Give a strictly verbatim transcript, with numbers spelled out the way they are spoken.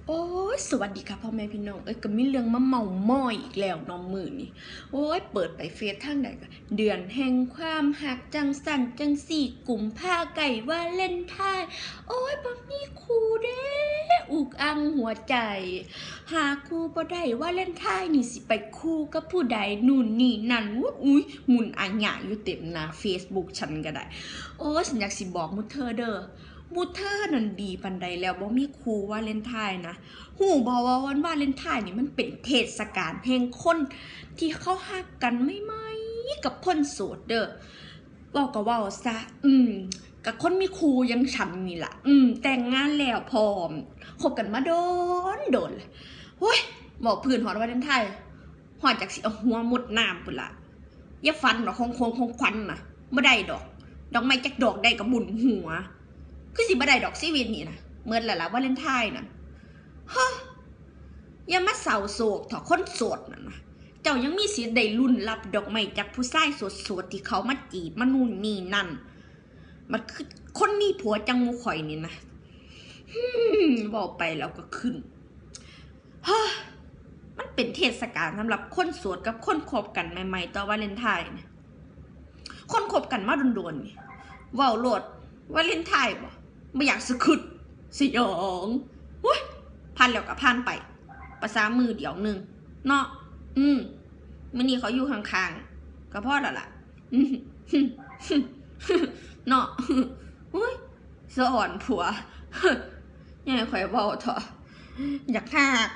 โอ้ย สวัสดีค่ะพ่อแม่พี่น้อง เอ้ย ก็มีเรื่องมาเม้าหมอยอีกแล้วเนาะมื้อนี้ โอ้ย เปิดไปเฟซทางใดก็ เดือนแห่งความฮักจังซั่นจังซี่ กุมภาใกล้ วาเลนไทน์ โอ้ย บ่มีคู่เด้ อุกอังหัวใจ หาคู่บ่ได้ วาเลนไทน์นี่สิไปคู่กับผู้ใด นู่นนี่นั่น อุ๊ย อุ๊ย หมุนอะหยะอยู่เต็มหน้าเฟซบุ๊กฉันก็ได้ โอ้ย ฉันอยากสิบอกหมู่เธอเด้อ หมู่เธอนั่นดีปานใดแล้ว บ่มีคู่วาเลนไทน์นะ ฮู้บ่ว่าวันวาเลนไทน์นี่มันเป็นเทศกาลแห่งคนที่เขาฮักกันใหม่ๆ กับคนโสดเด้อ เว้าก็เว้าซะ อืม กับคนมีคู่อย่างฉันนี่ล่ะ อืม แต่งงานแล้วพร้อม คบกันมาโดนโดนแล้ว โอ้ย เว้าพื้นฮอดวาเลนไทน์ ฮอดจักสิเอาหัวหมดน้ำพุ้นล่ะ อย่าฝันดอก ของขวัญของขวัญน่ะ บ่ได้ดอก ดอกไม้จักดอกได้ก็บุญหัว คือสิบ่ได้ดอกชีวิตนี่นะ หมดแล้วล่ะวาเลนไทน์น่ะ ฮะ อย่ามาเศร้าโศกเถาะ คนโสดนั่นนะ เจ้ายังมีสิทธิ์ได้ลุ้นรับดอกไม้จากผู้ชายโสดๆ ที่เขามาจีบมานู่นนี่นั่น มันคือคนมีผัวจังหมู่ข่อยนี่นะ อืม เว้าไปแล้วก็ขึ้น เฮ้อ มันเป็นเทศกาลสำหรับคนโสดกับคนคบกันใหม่ๆ ต่อวาเลนไทน์เนี่ย คนคบกันมาโดนๆ นี่ เว้าโลด วาเลนไทน์บ่ บ่อยากสะคึด สยอง โอ้ย ผ่านแล้วก็ผ่านไป ประสามื้อเดียวหนึ่ง เนาะ อืม มื้อนี้เขาอยู่ข้างๆ ก็พอแล้วล่ะ อืม เนาะ โอ้ย สะอ่อนผัว อย่าให้ข่อยเว้าเถาะ อยากฮัก